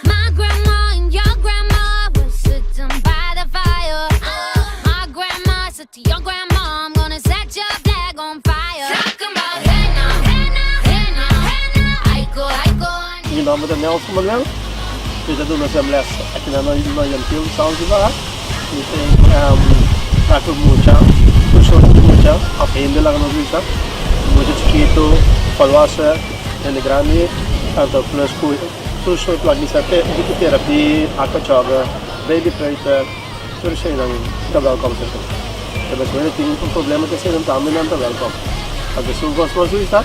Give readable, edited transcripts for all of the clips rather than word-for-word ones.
My grandma and your grandma were sitting by the fire. My grandma said to your grandma, I'm gonna set your flag on fire. Talking about hey now, hey now, hey now, hey now. I go, I go. Mi nomber ta Nelson Manuel. Mi ta duna zwemles aki na na Jan Thiel Zanzibar. Mi tin traha ku mucha, tur sorto di mucha òf hende laga nos bisa. Mucha chikitu, volwassen, hende grandi, tanto plus ku tur sorto laga bisa te un poco terapia, aqua jogger, baby peuter, tur eseinan ta welkom serka mi. E persona tin un problema ku eseinan tambe nan ta welkom. Anto su kos mas gusta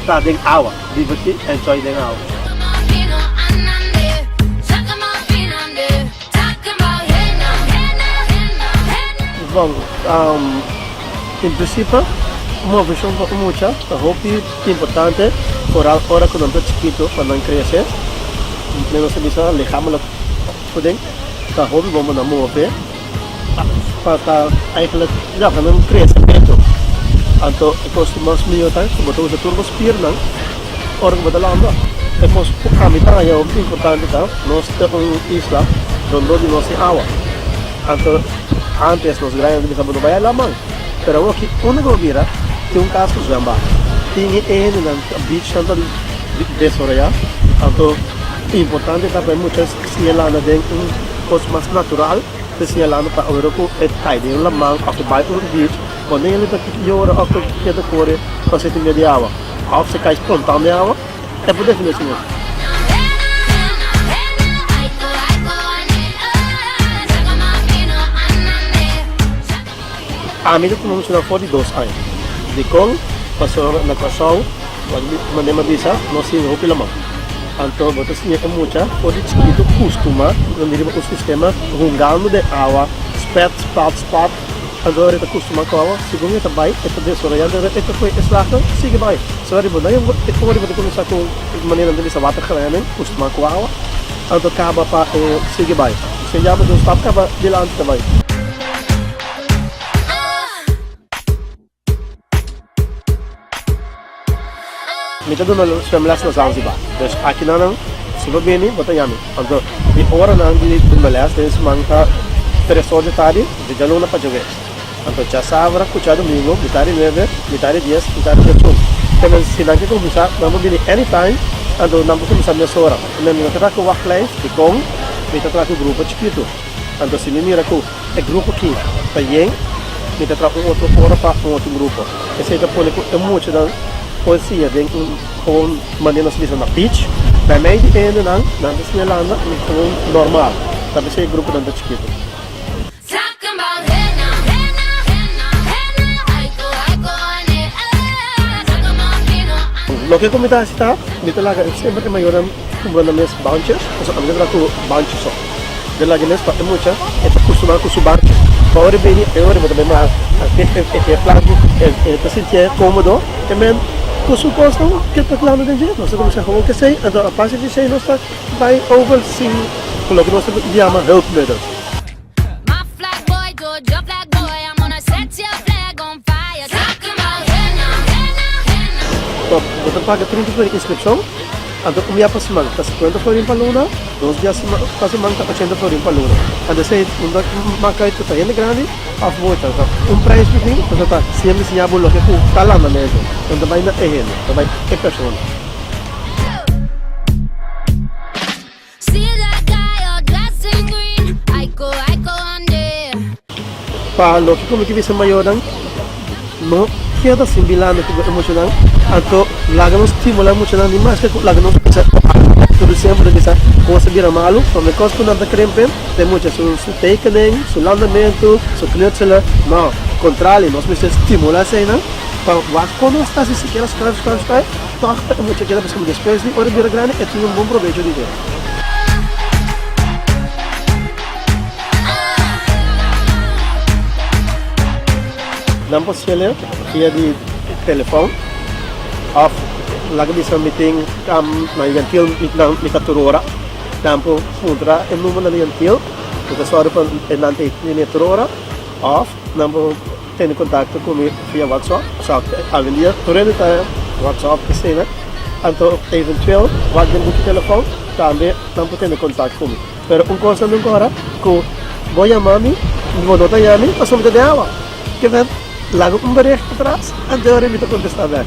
ta den awa, diverti, enjoy den awa. Bon, en principio movecion pa un mucha ta hopi importante, foral ora cu nan ta chikito pa nan crece, men nos ta bisa lichamelijk voeding, ta hopi bon pa nan move pa ta eigenlijk ya pa nan crece beter. Anto e cos cu mas miho ta cu bo ta usa tur bo spiernan ora cu bo ta landa. E cos cu ami ta haña hopi importante ta nos ta un isla rondó di nos tin awa. Anto antes nos grandinan ta bisa bo no bai a laman, pero awor ki unda ku bo bira tin un kas ku zwembad, tin e hendenan beachnan ta desaroyá, anto importante ta pa e mucha siña landa den un kos mas natural, ta siña landa pa ora ku e kai den un laman òf e bai un beach, cuando hende ta yora òf ta keda kore pasobra e tin miedu di awa òf si e kai spontan den awa. E por defende su mes. Ami ta tuma muchanan for di dos aña. Dikon? Pasobra na Kòrsou, manera mi a bisa, nos tin hopi laman. Anto bo ta siña e mucha for di chikitu kustumá riba un sistema hungando den awa, spèt, spat, spat. Anto ora e ta kustumá ku awa, segun e ta bai, e ta desaroyá, anto ora e ta kohe e slagnan, sigui bai. So ora bo no e ora bo ta kuminsá ku manera nan ta bisa watergewenning, kustumá ku awa, anto kaba pa e sigui bai. Si ya bo ta un stap kaba dilanti ta bai. Mi ta duna swemles na Zanzibar. Dus akinan si bo bini bo ta yami. Anto di oranan di duna les den siman ta tres or di tardi di djaluna pa djaweps. Anto djasabra ku djadumingu mitar di nuebe, mitar di dies, mitar di dies un. Te si nan ke kuminsá nan por bini anytime anto nan por kuminsá mesora. Mi no ta traha ku wachtlijst dikon mi ta traha ku grupo chikitu. Anto si mi mira ku e grupo aki ta yen, mi ta traha un otro ora pa un otro grupo. Esei ta pone ku e muchanan por siña den un gewoon manera nos ta bisa na beach. Meimei di e hendenan, nan ta siña landa i gewoon normal. Ta p'esei e gruponan ta chikitu. Loke ku mi ta hasi ta, mi ta laga semper e mayornan kumpra nan mes banches, pasobra ami ta traha ku banches so. Den laga mes pa e mucha e ta kustumá ku su barchi. Pa ora e bini e ora bo ta bai mas e planki e ta sintié kómodo e men ku su kosnan ke ta landa den dje. Nos ta kuminsá gewoon ku esei anto a base di esei nos ta bai over sin ku loke nos ta yama hulpmiddel. Bo ta paga 30 florin inskripshon. Anto un bia pa siman ta 50 florin pa luna, dos bia pa siman ta 80 florin pa luna. Anto esei un ta maka ku ta hende grandi òf mucha. Ta un prijs ku tin, pasobra ta siempre siña bo loke ku ta landamentu. No ta bai na e hende, ta bai e persona. Pa loke ku mi ke bisa mayornan, no keda sin bilando ku bo e muchanan, anto laga nos stimulá e muchanan di maske ku laga nos bisa tur semper ta bisa kos a bira malu, prome kos ku nan ta krempen ta e mucha su tekening, su landamentu, su knutselen, no, kontrali nos mester stimulá eseinan pa wak kon nos ta hasi sikiera skuif skuif skuif tòg pa e mucha keda pasobra despues di ora bira grandi e tin un bon probecho di dje. Nan por sele via di telefon of laga bisa mi tin na Yantil mi ta tur ora. Nan por puntra e number na Yantil, mi ta sòru pa nan ta tene tur ora of nan por tene kontakto ku mi via WhatsApp. Awendia tur hende ta WhatsApp esei. Anto eventueel wak den buki telefon tambe nan por tene contact cu mi. Pero un cos nan nunca ora cu bo yama mi, bo no ta yami pasobra mi ta den awa. Ke men laga un bericht atras anto ora mi ta contesta bek.